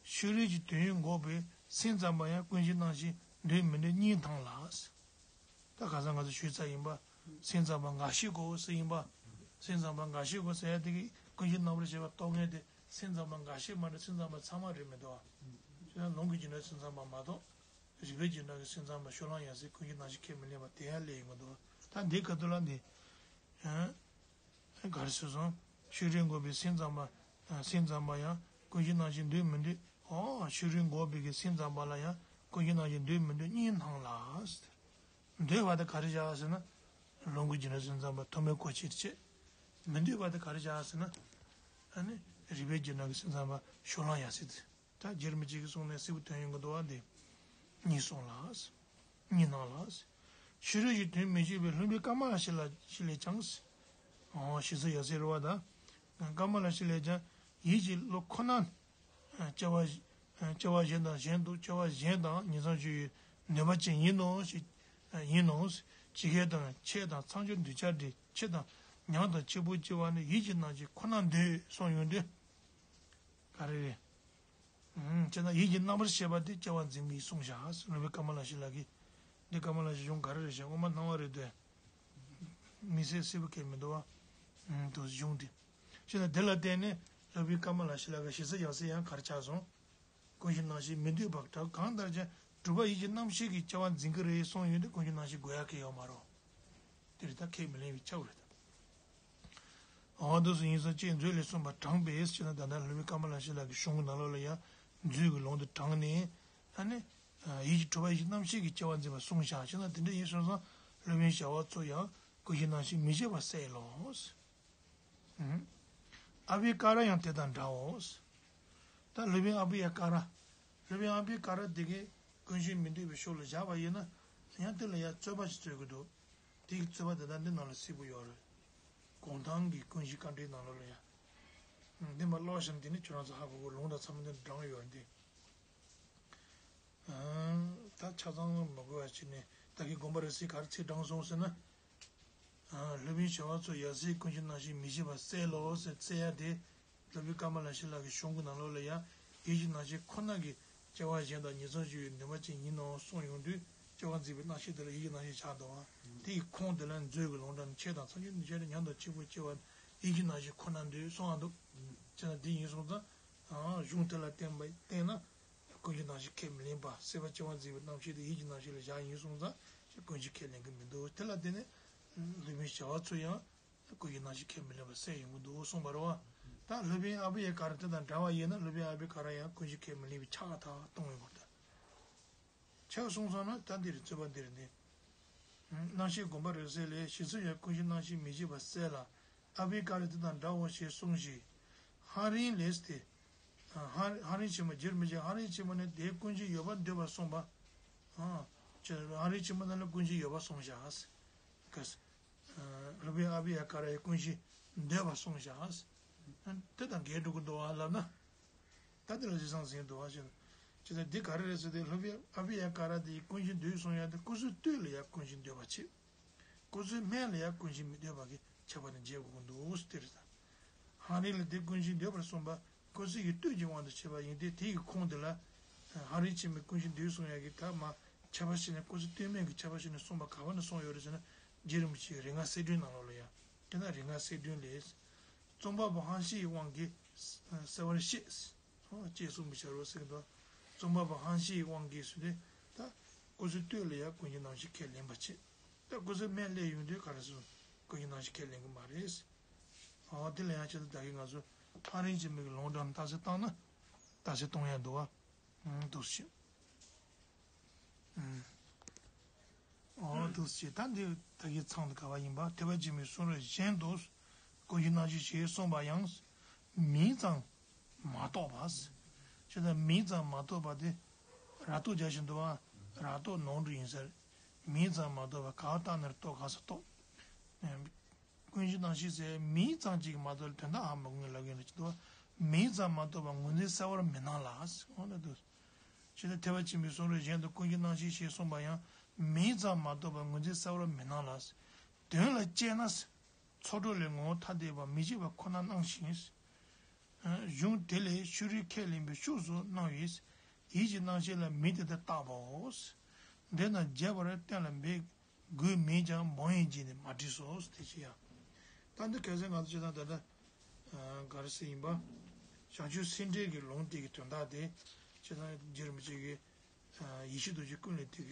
ཕྱི་རོལ་གྱི་དོན་ཡོད་འགོག་པས་སེམས་ཙམ་པ་ཡང་ཀུན་གཞི་སྣང་ཞེན་འདོད་མི་འདོད་གཉིས་དང་ལ། ད་ག་ས་ང་ཚོ་ཞུས་ཚར་ཡིན་པ། སེམས་ཙམ་པ་འགའ་ཞིག་གོ་ཟེར་ཡིན་པ། སེམས་ཙམ་པ་འགའ་ཞིག་གོ་ཟེར་ཡ་དེ་གི་ཀུན་གཞི་རྣམ་པར་ཤེས་པ་རྟོགས་མཁན་དེ་སེམས་ཙམ་པ་འགའ་ཞིག་མ་གཏོགས་སེམས་ཙམ་པ་ཚང་མ་རེད་མི་འདུག་བ། ཁྱོད་རང་ལུང་གིས་བརྒྱུད་ན་སེམས་ཙམ་པ་མ་གཏོགས། རིག་པའི་རྒྱུ་འབྲས་ཀྱི་སེམས་ཙམ་པ་ཕྱོགས་ལམ་ཡང་སྲིད་ཀུན་གཞི་སྣང་བཞི་ཁས་མི་ལེན་པ་དེ་ཡང་སླེབས་ཡོང་གི་འདུག་ད་འདི་ག་དུས་ལ་འདི། ག་རེ་ཟེར་སོང་། ཤེས་རིག་འགོག་པའི་སེམས་ཙམ་པ། སེམས་ཙམ་པ་ཡང་ཀུན་གཞི་སྣང་བཞི་འདོད་མི་འདོད། ཨོ་ཤེས་རིག་འགོག་པའི་གི་སེམས་ཙམ་པ་ལ་ཡང་ཀུན་གཞི་སྣང་བཞི་འདོད་མི་འདོད་གཉིས་སྣང་ལ། འདོད་པ་དེ་ག་རེ་བྱ་ཟེར་ན། ལོངས་སྐུའི་རྒྱུ་འབྲས་སེམས་ཙམ་པ་ཐོགས་མེད་སྐུ་མཆེད་བྱེད། མི་འདོད་པ་དེ་ག་རེ་བྱ་ཟེར་ན། ཨ་ནི་རིག་པའི་རྒྱུ་འབྲས་ཀྱི་སེམས་ཙམ་པ་ཕྱོགས་ལམ་ཡང་སྲིད་དེ། ད་རྗེ་རིན་པོ་ཆེ་གིས་གསུངས་ནས་སིལ་བུ་ཐོན་ཡོང་གི་འདུག་བ་འདི། གཉིས་སོང་ལ། གཉིས་སྣང་ལ། ཕྱི་རོལ་གྱི་དོན་མི་བྱེད་པའི་ལྷུན་པོའི་སྐར་མ་ལ་ཞིག་ལ་ཞིག་ལས་ཀྱང་། ཨོ་ཞེས་སོགས་ཡང་སྲིད་རེད་བ་ད། སྐར་མ་ལ་ཞིག་ལས་ཀྱང་། ཡིད་ཀྱི་བློ་ཁོ་ན། སྐྱེ་བ། སྐྱེ་བ་གཞན་དང་གཞན་དུ་སྐྱེ་བ་གཞན་དང་ཉིང་མཚམས་སྦྱོར་བའི་ནུས་པ་ཅན་ཡིན་ནོ་ཞེས། ཡིན་ནོ། ཇི་སྐད་དུ་ཆོས་དང་མཚམས་སྦྱོར་འདུས་བྱས་ཏེ་ཕྱི་དང་ཉམས་དང་ཕྱི་པོ་སྐྱེ་བ་ནི་ཡིད་ཀྱི་སྣང་བཞི་ཁོ་ནར་འདོད་གསུངས་ཡོང་དུས། ག་རེ་རེད། ཨུམ། ཅེ་ན་ཡིད་ཀྱི་རྣམ་པར་ཤེས་པ་དེ་སྐྱེ་བ་འཛིན་པའི་གསུངས་བཞག་ཟེར་ལྷུན་པོའི་སྐར་མ་ལ་ཞིག་ལ་གི། འདི་སྐར་མ་ལ་ཞིག་གཞུང་ག་རེ་རེད་ཤག་སྔོན་མ་སྣང་བ་རེད་དེ། མི་ཟེར་སྲིད་པ་ཁས་མི་འདུག་བ། ཨུམ། དུ་གཞུང་དེ། ཅེ་ན་དེ་ལ་བརྟེན་ནས་ལྷུན་པོའི་སྐར་མ་ལ་ཞིག་ལ་གི་ཞེས་ཟེར་ཡང་སྲིད་ཡང་ག་རེ་ཆགས་སོང་། ཀུན་གཞི་སྣང་བཞི་མི་འདོད་པ་དག་གང་ལྟར་ཀྱང་གྲུབ་པ་ཡིད་ཀྱི་རྣམ་ཤེས་ཀྱིས་སྐྱེ་བ་འཛིན་གྱི་རེད་གསུངས་ཡོང་དུས་ཀུན་གཞི་སྣང་བཞི་དགོས་ཡག་གི་ཡོད་མ་རེད། དེ་རེད་ད་ཁས་མི་ལེན་པའི་ཆ་བོ་རེད་ད། འོ་འདུག་སེ་ཡིན་ཙང་ཅེས་མཛོད་ལས་གསུངས་པ་དྲངས་པས་ཅེ་ན་ད་ལྟ་ལྷུན་པོའི་སྐར་མ་ལ་ཞིག་ལ་གི་གཞུང་གི་ནང་ལོགས་ལ་ཡང་མཛོད་ཀྱི་ལུང་དུ་དྲངས་ནས་ཨ་ནི། ཡིད་ཀྱི་གྲུབ་པ་ཡིད་ཀྱི་རྣམ་ཤེས་ཀྱིས་སྐྱེ་བ་འཛིན་པ་གསུངས་བཞག་ཅེ་ན་དེ་འདྲ་ཡིན་སོང་ཙང་ལྷུན་པོའི་བྱ་བ་ཚོ་ཡང་ཀུན་གཞི་སྣང་བཞི་མི་བྱེད་པར་གསལ་ལོ། ཨ་བྷི་ཀ་ར་ཡང་དེ་དང་འདྲའོ། ད་ལྷུན་པོའི་ཨ་བྷི་ཡ་ཀ་ར། ལྷུན་པོའི་ཨ་བྷི་ཀ་ར་དེ་གས་ཀུན་གཞི་མི་འདོད་པའི་ཕྱོགས་ལ་བཞག་པ་ཡིན་ན་ཡང་དེ་ལ་ཡང་རྩོད་པ་ཞིག་རྩོད་ཀྱི་འདུག་དེ་གི་རྩོད་པ་དེ་དག་འདི་ནང་ལ་གསལ་པོ་ཡོད་རེད། གུང་ཐང་གི་ཀུན་གཞི་དཀའ་འགྲེལ་ནང་ལོགས་ལ་ཡང་། འདི་མ་ཀློག་བཞིན་དེ་ནི་ཁྱོད་རང་ཚོ་ཧ་གོ་གི། ལུང་དང་ཚང་མ་འདི་དྲངས་ཡོད་རེད་འདི། ད་ཆ་ཚང་མ་དགོས་པ་བྱས་ནས་ད་གིན་དགོངས་པ་རེ་སྲིད་ག་རེ་ཚིག་དྲངས་སོང་ཟེར་ན། ལྷུན་པོའི་བྱ་བ་ཚོ་ཡང་སྲིད་ཀུན་གཞི་སྣང་བཞི་མི་བྱེད་པར་གསལ་ལོ་ཟེར་གསལ་ཡ་དེ། ལྷུན་པོའི་སྐར་མ་ལ་ཞིག་ལ་གི་གཞུང་གི་ནང་ལོགས་ལ་ཡང་ཡིད་ཀྱི་རྣམ་ཤེས་ཁོ་ན་གི་སྐྱེ་བ་གཞན་དང་ཉིང་མཚམས་སྦྱོར་བའི་ནུས་པ་ཅན་ཡིན་ནོ་གསུངས་ཡོང་དུས་སྐྱེ་བ་འཛིན་པའི་རྣམ་ཤེས་དེ་ལ་ཡིད་ཀྱི་རྣམ་ཤེས་ཆགས་འདུག་བ། དེ་ཡི་ཁུངས་དེ་ལ་མཛོད་ཀྱི་ལུང་དྲངས་ནས་ཆོས་དང་མཚམས་སྦྱོར་འདུས་བྱས་ཏེ་ཉམས་དང་ཕྱི་པོ་སྐྱེ་བ་ཡིད་ཀྱི་རྣམ་ཤེས་ཁོ་ན་འདོད་གསུངས་ཡ་འདུག་ཅེ་ན་དེ་ཡིན་སོང་ཙང་། གཞུང་དེ་ལ་བརྟེན་པ་བརྟེན་ན། ཀུན་གཞི་སྣང་བཞི་ཁས་མི་ལེན་པ། སྲིད་པ་སྐྱེ་བ་འཛིན་པའི་རྣམ་ཤེས་དེ་ཡིད་ཀྱི་རྣམ་ཤེས་ལ་བཞག་ཡིན་སོང་ཙང་ཀུན་གཞི་ཁས་ལེན་གྱི་མི་འདུག་དེ་ལ་བརྟེན་ནས་ལྷུན་པོའི་བྱ་བ་ཚོ་ཡང་ཀུན་གཞི་སྣང་བཞི་ཁས་མི་ལེན་པ་གསལ་ཡོང་གི་འདུག་གསུངས་པ་རེད་བ། ད་ལྷུན་པོའི་ཨ་བྷི་ཡ་ཀ་ར་དེ་དང་འདྲ་བ་ཡིན་ན་ལྷུན་པོའི་ཨ་བྷི་ཀ་ར་ཡང་ཀུན་གཞི་ཁས་མི་ལེན་པའི་ཆ་ད་གཏོང་ཡོང་གི་རེད། ཆ་གསུངས་སོང་ན་ད་འདིར་རྩོད་པ་འདིར་ནི། རྣམ་ཤེས་སྒོམ་པ་རེ་གསལ་ལས་ཞེས་སོགས་ཀྱང་ཀུན་གཞི་སྣང་བཞི་མི་བྱེད་པར་གསལ་ལ། ཨ་བྷི་ཀ་ར་དེ་དང་འདྲའོ་ཞེས་གསུངས་ཤིང་། ཧ་རིང་ལས་ཏེ། ཧ་ཧ་རིང་ཆེན་མོ་རྗེ་རིན་པོ་ཆེ་ཧ་རིང་ཆེན་མོ་ནས་དེའི་ཀུན་གཞི་ཡོད་པར་འདོད་པར་གསུངས་པ། ཧ་རིང་ཆེན་མོ་རྣམས་ལ་ཀུན་གཞི་ཡོད་པར་གསུངས་བཞག་ལྷུན་པོའི་ཨ་བྷི་ཡ་ཀ་ར་ཡི་ཀུན་གཞི་འདོད་པར་གསུངས་བཞག་དེ་དང་འགལ་འགྲོ་གི་འདུག་བ་ལབ་ན། ད་འདི་ལ་རྗེས་སང་ཟིན་འདུག་བ་ཞེས། ཅི་ལྟར་འདི་ག་རེ་རེད་ཟེར་ཏེ་ལྷུན་པོའི་ཨ་བྷི་ཡ་ཀ་ར་དེ་ཡི་ཀུན་གཞི་འདོད་གསུངས་ཡ་དེ་སྐུ་གསུང་ཐུགས་ལ་ཡང་ཀུན་གཞི་འདོད་པ་བྱེད། སྐུ་གསུང་སྨན་ལ་ཡང་ཀུན་གཞི་མི་འདོད་པ་གི་ཁྱད་པར་ནི་འབྱེད་དགོས་ཀྱི་འདུག་ཟེར་ཏེ་རེད་ད། ཧ་རིང་ལ་དེ་ཀུན་གཞི་འདོད་པར་གསུངས་པ་སྐུ་གསུང་གི་བསྟོད་ཀྱི་དབང་དུ་བྱས་པ་ཡིན་ཏེ་དེ་ཡི་ཁུངས་དེ་ལ། ཧ་རིང་ཆེན་མོའི་ཀུན་གཞི་འདོད་གསུངས་ཡ་གི་ད་མ་ཁྱད་པར་ཕྱེ་ནས་སྐུ་གསུང་ཐུགས་སྨན་གྱི་ཁྱད་པར་ཕྱེ་ནས་གསུངས་པ་ག་བ་ནས་གསུངས་ཡོད་རེད་ཟེར་ན་རྗེ་རིན་པོ་ཆེའི་རིགས་ལྔ་གསལ་སྒྲོན་ནང་ལོགས་ལ་ཡང་དེ་ན་རིགས་ལྔ་གསལ་སྒྲོན་ལས། རྩོམ་པ་པོ་ཧན་ཤི་ཡི་དབང་གིས་གསལ་བར་བཤད། ཅེས་གསུངས་པའི་ཕྱིར་རོ་ཟེར་གྱི་འདུག་རྩོམ་པ་པོ་ཧན་ཤི་ཡི་དབང་གིས་ཟེར་ཏེ་ད་སྐུ་གསུང་ཐུགས་ལ་ཡང་ཀུན་གཞི་སྣང་བཞི་ཁས་ལེན་པ་བྱེད། ད་སྐུ་གསུང་སྨན་སླེབས་ཡོང་དུས་ག་རེ་ཟེར་ཀུན་གཞི་སྣང་བཞི་ཁས་ལེན་གྱི་མ་རེད། འོ་དེ་ལ་ཡང་ཆེད་དུ་ད་གིན་ང་ཚོ་ཧ་རིང་ཆེན་མོའི་ལུང་དྲངས་ལྟ་ཚུལ་བཏང་ན་ལྟ་ཚུལ་གཏོང་ཡ་འདུག་བ། འདུག་ཞེས། ཨོ་འདུག་ཅེས་ད་འདི་ད་གིན་ཚང་དུ་ག་བ་ཡིན་པ་ཐེག་པ་ཆེན་པོའི་གསུང་རབ་གཞན་དུ་ཀུན་གཞི་སྣང་བཞི་ཞེས་གསུངས་པ་ཡང་མིང་ཙམ་མ་གཏོགས་པ། ཅེས་ད་མིང་ཙམ་མ་གཏོགས་པ་དེ་ར་གཏོགས་རྒྱག་བཞིན་འདུག་བ། ར་གཏོགས་ནོར་འཁྲུལ་ཡིན་ཟེར། མིང་ཙམ་མ་གཏོགས་པ་ག་བ་བཏགས་ན་ར་གཏོགས་ག་ས་གཏོགས། ཀུན་གཞི་སྣང་བཞི་ཟེར་མིང་ཙམ་གཅིག་མ་གཏོགས་དོན་དག་ཧ་མ་གོ་ངེས་ལབ་མཁན་ལ་ཅི་འདུག་མིང་ཙམ་མ་གཏོགས་པ་ངོས་འཛིན་གསལ་བར་མི་སྣང་ལ། འོ་ན་འདུག་ཇི་ལྟར་ཐེག་པ་ཆེན་པོའི་གསུང་རབ་གཞན་དུ་ཀུན་གཞི་སྣང་བཞི་ཞེས་གསུངས་པ་ཡང་མིང་ཙམ་མ་གཏོགས་པར་ངོས་འཛིན་གསལ་བར་མི་སྣང་ལ། དོན་ལ་དཔྱད་ན། ཚོགས་དྲུག་ལས་ངོ་བོ་ཐ་དད་པ་མི་བྱེད་པ་ཁོ་ན་སྣང་ཞིང་། གཞུང་དེ་ལས་ཕྱི་རོལ་ཁས་ལེན་པའི་ཕྱོགས་སུ་སྣང་བས་ཡིད་ཀྱི་སྣང་ཤེས་ལ་མིང་དེ་ལྟར་བཏགས་པའོ། འདི་རྣམས་རྒྱས་པར་གཏན་ལ་འབེབས་དགོས་མིན་ཀྱང་མང་བས་བགྱིས་ནས་མ་བྲིས་སོ་དེ་ཅི་ཡང་། ད་འདི་གལ་སྲིད་ང་ཚོ་སྤྱིར་བཏང་ད་ལྟ་ག་རེ་ཟེར་ཡིན་པ། བྱང་ཆུབ་སེམས་འགྲེལ་གྱི་ལུང་དེ་གི་དོན་དག་དེ་སྤྱིར་བཏང་རྗེ་རིན་པོ་ཆེ་གིས། ཡེ་ཤེས་རྡོ་རྗེ་ཀུན་ལས་བཏུས་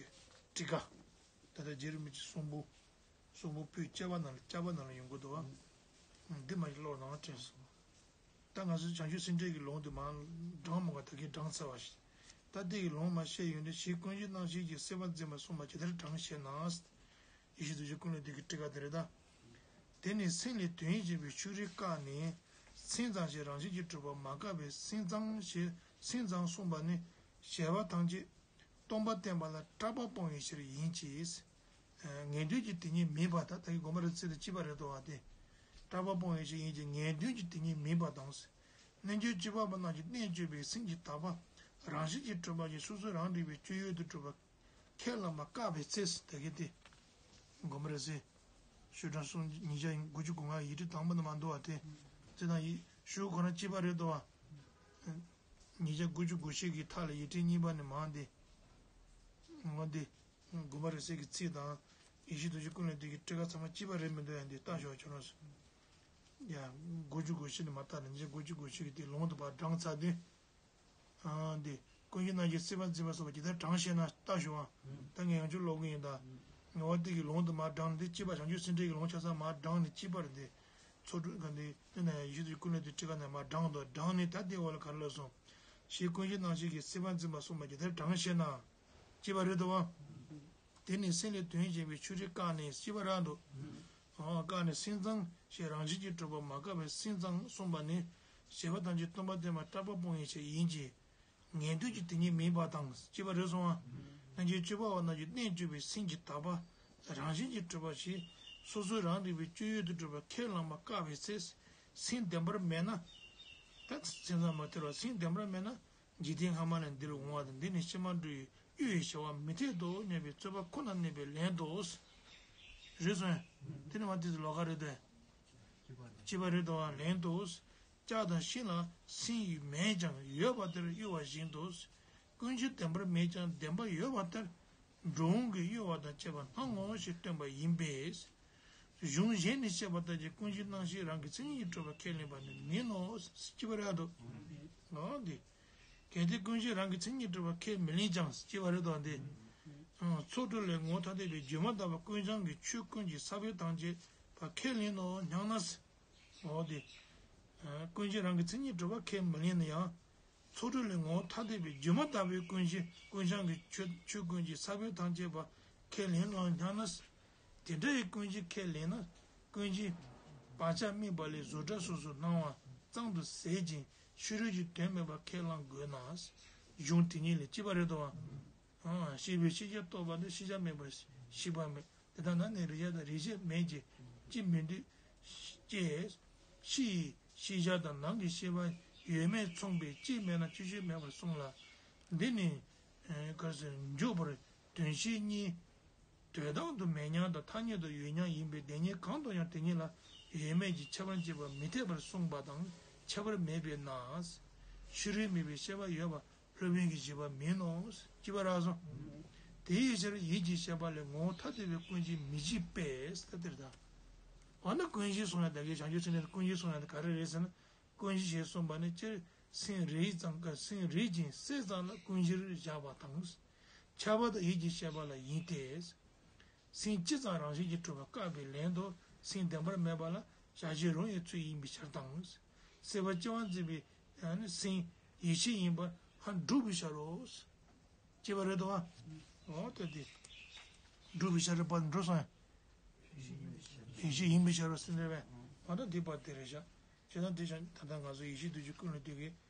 ཀྱི་ཊཱི་ཀ་ད་ལྟ་རྗེ་རིན་པོ་ཆེ་གསུང་འབུམ། གསུང་འབུམ་པོད་བཅུ་པ་ནང་ལ་བཅུ་པ་ནང་ལ་ཡོང་གི་འདུག་བ། འདི་མ་གཞི་ཀློག་ནང་དྲན་སོང་། ད་ང་ཚོ་བྱང་ཆུབ་སེམས་འགྲེལ་གྱི་ལུང་དུ་མ་བགྲང་མོ་ག་ད་གིན་བགྲང་ཚར་བ་ཞིག་ད་འདི་གི་ལུང་མ་བཤད་ཡོང་དུས་ཞེས་ཀུན་གཞི་རྣམ་ཤེས་ཀྱིས་སྲིད་པ་འཛིན་པ་གསུངས་པ་ཇི་ལྟར་བགྲང་ཞེ་ན། ཡེ་ཤེས་རྡོ་རྗེ་ཀུན་ལས་བཏུས་ཀྱི་ཊཱི་ཀ་དེ་རེད་ད། དེ་ནི་སེམས་ལས་དོན་ཡིན་པའི་ཕྱོགས་རིས་བཀག་ནས། སེམས་ཙམ་ཞེས་རང་བཞིན་གྱིས་གྲུབ་པ་མ་བཀག་པའི་སེམས་ཙམ་ཞེས་སེམས་ཙམ་གསུངས་པ་ནི་བྱས་པ་ཐམས་ཅད་སྟོང་པར་བསྟན་པ་ལ་གྲགས་པ་སྤོང་བའི་ཕྱིར་ཡིན་གྱི། ངེས་དོན་གྱི་དེ་ཉིད་མིན་པ་དང་། ད་གིན་དགོངས་པ་རེད། ཚིག་དེ་གཅིག་པ་རེད་དོ་བ་སྟེ། གྲགས་པ་སྤོང་བའི་ཕྱིར་ཡིན་གྱི་ངེས་དོན་གྱི་དེ་ཉིད་མིན་པ་དང་། རྣལ་འབྱོར་སྤྱོད་པ་པོ་རྣམས་ཀྱིས་རྣལ་འབྱོར་པའི་སེམས་ཀྱི་དག་པ་རང་བཞིན་གྱིས་གྲུབ་པ་ཞིག་སོ་སོ་རང་རིག་པའི་སྤྱོད་ཡུལ་དུ་གྲུབ་པ། ཁས་བླངས་པ་བཀག་པའི་ཚེ། ད་གིན་དེ། དགོངས་པ་རེད་ཟེར། ཤོག་གྲངས་སུམ་ཉིས་བརྒྱ་དགུ་བཅུ་གོ་ལྔ་ཡིག་ཕྲེང་དང་པོ་ནས་མར་འདུག་བ་སྟེ། དེ་དང་ཡིག་ཤོག་ཁོ་རང་གཅིག་པ་རེད་དོ་བ། ཉིས་བརྒྱ་དགུ་བཅུ་གོ་བཞི་གི་མཐའ་ལ་ཡིག་ཕྲེང་གཉིས་པ་ནས་མར་འདི། འོ་འདི། དགོངས་པ་རེད་ཟེར་གྱི་ཚིག་དང་། ཡེ་ཤེས་རྡོ་རྗེ་ཀུན་ལས་བཏུས་ཀྱི་ཊཱི་ཀ་ཚང་མ་གཅིག་པ་རེད་མི་འདུག་ཡ་འདི་ལྟ་ཞོག་ཁྱོད་རང་ཚོ། ཡ། དགུ་བཅུ་གོ་བཞི་ནས་མར་ལྟ་ནས་ཉིས་བརྒྱ་དགུ་བཅུ་གོ་བཞི་གི་དེ་ལུང་དུ་མར་བགྲང་ཚར་དུས། ཨང་འདི། ཀུན་གཞི་རྣམ་ཤེས་སྲིད་པ་འཛིན་པ་སོགས་པ་ཇི་ལྟར་བགྲང་ཞེ་ན་ལྟ་ཞུ་བ། ད་ངས་ཡང་བསྐྱར་ཀློག་གི་ཡིན་ད། ངེས་པ་དེ་གི་ལུང་དུ་མར་བགྲང་འདི་གཅིག་པ་བྱང་ཆུབ་སེམས་འགྲེལ་གྱི་ལུང་ཆ་ཚང་མར་བགྲང་ནས་གཅིག་པར་འདི། ཚོགས་དྲུག་ག་འདི་དེ་ན་ཡང་ཡེ་ཤེས་རྡོ་རྗེ་ཀུན་ལས་བཏུས་ཊཱི་ཀ་ནས་མར་བགྲང་དོ། བགྲང་ནས་ད་དེའི་འོག་ལ་ག་རེ་ལབ་སོང་། ཞེས་ཀུན་གཞི་རྣམ་ཤེས་ཀྱིས་སྲིད་པ་འཛིན་པ་གསུངས་པ་ཇི་ལྟར་བགྲང་ཞེ་ན། གཅིག་པ་རེད་དོ། དེ་ནི་སེམས་ལས་དོན་གཞན་པའི་ཕྱོགས་རིས་བཀག་ནས། གཅིག་པ་རེད་དོ། བཀག་ནས་སེམས་ཙམ་ཞེས་རང་བཞིན་གྱིས་གྲུབ་པ་མ་བཀག་པའི་སེམས་ཙམ་གསུངས་པ་ནི་བྱས་པ་ཐམས་ཅད་སྟོང་པར་བསྟན་པ་གྲགས་པ་སྤོང་བའི་ཕྱིར་ཡིན་གྱི། ངེས་དོན་གྱི་དེ་ཉིད་མིན་པ་དང་། གཅིག་པ་རེད་སོང་ང་། རྣལ་འབྱོར་སྤྱོད་པ་པོ་རྣམས་ཀྱིས་རྣལ་འབྱོར་པའི་སེམས་ཀྱི་དག་པ་རང་བཞིན་གྱིས་གྲུབ་པ་ཞིག་སོ་སོའི་རང་རིག་པའི་སྤྱོད་ཡུལ་དུ་གྲུབ་པ་ཁས་བླངས་པ་བཀག་པའི་ཚེ། སེམས་བདེན་པར་མེད་ན། ད་སེམས་ཙམ་མ་ཐེར་བ་སེམས་བདེན་པར་མེད་ན། འཇིག་རྟེན་སྔ་མ་ནས་འདིར་འོང་བ་དང་། འདི་ནི་ཕྱི་མ་འགྲོ་ཡི་གཡོ་བའི་བྱ་བ་མི་འཐད་དོ་སྙམ་པའི་རྩོད་པ་ཁོ་ནར་གནས་པའི་ལན་དུ། རེད་སོང་། དེ་ནི་མ་དེ་ཚོ་ལོགས་ཀ་རེད་དེ། གཅིག་པ་རེད་དོ། ལན་དུ། ལྕགས་དང་ཤིང་ལ་སེམས་མེད་ཀྱང་ཡོད་པ་ལྟར་གཡོ་བ་བཞིན་དུ། ཀུན་གཞི་བདེན་པར་མེད་ཀྱང་བདེན་པ་ཡོད་པ་ལྟར། འགྲོ་འོང་གི་གཡོ་བ་དང་བཅས་པ་སྣང་ངོ་ཞེས་སྟོན་པ་ཡིན་པས། གཞུང་གཞན་ནས་བཤད་པ་ལྟར་གྱི་ཀུན་གཞི་རྣམ་ཤེས་རང་གི་མཚན་ཉིད་གྲུབ་པ་ཁས་ལེན་པ་ནི་མིན་ནོ། གཅིག་པ་རེད་དོ། འོ་འདི། གལ་ཏེ་ཀུན་གཞི་རང་གི་མཚན་ཉིད་གྲུབ་པ་ཁས་མི་ལེན་ཀྱང་། གཅིག་པ་རེད་དོ་འདི། ཚོགས་དྲུག་ལས་ངོ་ཐ་དད་པའི་སྒྱུ་མ་ལྟ་བུ་ཀུན་བྱང་གི་ཆོས་ཀུན་གྱི་ས་བོན་ཐམས་ཅད་པ་ཁས་ལེན་ནོ་སྙམ་ན། འོ་དེ། ཀུན་གཞི་རང་གི་མཚན་ཉིད་གྲུབ་པ་ཁས་མི་ལེན་ན་ཡང་། ཚོགས་དྲུག་ལས་ངོ་ཐ་དད་པའི་སྒྱུ་མ་ལྟ་བུའི་ཀུན་གཞི་ཀུན་བྱང་གི་ཆོས་ཆོས་ཀུན་གྱི་ས་བོན་ཐམས་ཅད་པ་ཁས་ལེན་ནོ་སྙམ་ན། དེ་འདྲ་ཡི་ཀུན་གཞི་ཁས་ལེན་ན། ཀུན་གཞི་བག་ཆགས་དམིགས་པ་ལས་བཟོ་གྲྭ་སོ་སོའི་སྣང་བ་གཙང་དུ་ཟད་ཅིང་ཕྱི་རོལ་གྱི་དོན་མེད་པ་ཁས་བླང་དགོས་ན། གཞུང་དེ་ཉིད་ལས། གཅིག་པ་རེད་དོ། ཤེས་པས་ཤེས་བྱ་རྟོགས་པ་དང་། ཤེས་བྱ་མེད་པར་ཤེས་པ་མེད། དེ་ལྟ་ན་ནི་རེག་བྱ་དང་རེག་བྱེད་མེད་ཅེས་ཅི་མི་འདོད། ཅེས་ཕྱི་ཡི་ཤེས་བྱ་དང་ནང་གི་ཤེས་པ་ཡོད་མེད་མཚུངས་པས་ཅི་མེད་ན་ཅི་ཆོས་མེད་པར་གསུངས་ལ། འདི་ནི་ག་རེ་ཟེར། འཇུག་པར་དོན་ཤེས་གཉིས། དོན་དམ་དུ་མེད་མྱང་དང་ཐ་སྙད་དུ་ཡོད་མྱང་ཡིན་པས་དེ་གཉིས་གང་དུ་ཡང་དེ་གཉིས་ལ་ཡོད་མེད་ཀྱི་ཁྱད་པར་འབྱེད་པ་མི་འཐད་པར་གསུངས་པ་དང་ཁྱད་པར་མེད་པས་ན། ཕྱི་རོལ་མེད་པའི་ཤེས་པ་ཡོད་པ་སློབ་དཔོན་གྱིས་བཞེད་པ་མིན་ནོ། གཅིག་པ་རེད་སོང་། དེའི་ཕྱིར་ཡིད་ཀྱི་ཤེས་པ་ལས་ངོ་བོ་ཐ་དད་པའི་ཀུན་གཞི་མི་བཞེད་པས་ཟེར་དེ་རེད་ད། འོ་ན་ཀུན་གཞི་གསུང་ཡ་ད་གིན་བྱང་ཆུབ་སེམས་འགྲེལ་ཀུན་གཞི་གསུང་ཡ་ད་ག་རེ་རེད་ཟེར་ན། ཀུན་གཞི་ཞེས་གསུངས་པ་ནི་སྤྱིར་སེམས་རིག་ཙམ་ཀ་སེམས་རིག་ཅིང་སྲེད་ཙམ་ལ་ཀུན་གཞིར་བཞག་པ་དང་། ཁྱབ་པ་དང་ཡིད་ཀྱི་ཤེས་པ་ལ་ཡིན་ཏེ། སེམས་སྤྱི་ཙམ་རང་བཞིན་གྱིས་གྲུབ་པ་བཀག་པའི་ལན་དུ་སེམས་བདེན་པར་མེད་པ་ལ་བྱ་བྱེད་རང་གི་ཚུལ་ཡིན་པའི་ཕྱིར་དང་། སྲིད་པ་སྤྱི་བ་འཛིན་པའི་ཡང་ནི་སེམས་ཡིད་ཆེས་ཡིན་པ་ཧ་སྒྲུབ་པའི་ཕྱིར་རོ། སྐྱེ་བ་རེད་དོ། འོ་ད་དེ། སྒྲུབ་པའི་ཤ་རུས་པ་འགྲོ་སོང་ཡ། ཡིད་ཆེས་ཡིན་པའི་ཤ་རུ་སེམས་རེད་པས། མ་ད་འདི་པ་དེ་རེད་ཤག་བྱས་ན་དེ་ཤ་ད་ལྟ་ང་ཚོ་ཡེ་ཤེས་རྡོ་རྗེ་ཀུན་ལས་བཏུས་